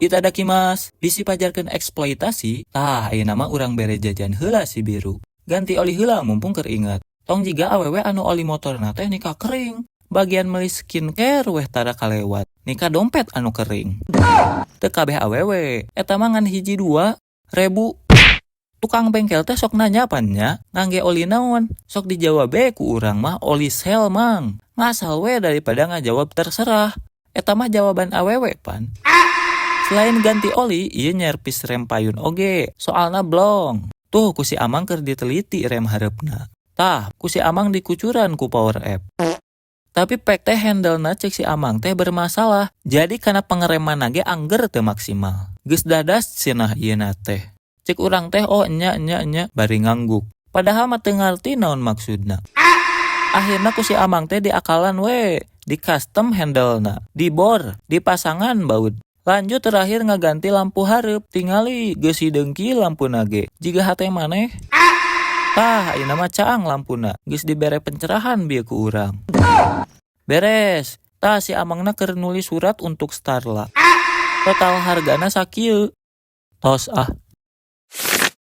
Itadakimasu, bisi pajarkeun eksploitasi, tah ayeuna mah urang bere jajan heula si biru. Ganti oli heula mumpung keur inget. Tong jiga awewe anu oli motorna teh nepi ka kering. Bagian meuli skincare weh tara kalewat. Nepi ka dompet anu kering. Teu kabeh awewe, eta mah ngan hiji dua ribu. Tukang bengkel teh sok nanya pan nya, ngangge oli naon? Sok dijawab be ku urang mah, "Oli Shell, Mang." Ngasal we daripada ngajawab terserah. Eta mah jawaban awewe pan. Selain ganti oli, ieu nyervis rem payun oge, soalna blong. Tuh ku si Amang keur diteliti rem hareupna. Tah, ku si Amang dikucuran ku Power F. Tapi pek teh handle-na cek si Amang teh bermasalah. Jadi kana pengereman ge angger teu maksimal. Geus dadas cenah ieu teh. Cek urang teh, "Oh, enya enya enya," bari ngangguk. Padahal mah teu ngarti naon maksudna. Akhirna ku si Amang teh diakalan we, di custom handle-na, dibor, dipasangan baut. Lanjut terakhir ngaganti lampu hareup, tingali geus hideung kieu lampuna ge. Jiga hate maneh. Tah, ayeuna mah caang lampuna, geus dibere pencerahan bieu ku urang. Beres. Tah, si Amangna keur nulis surat untuk Starla. Total hargana sakieu. Tos ah.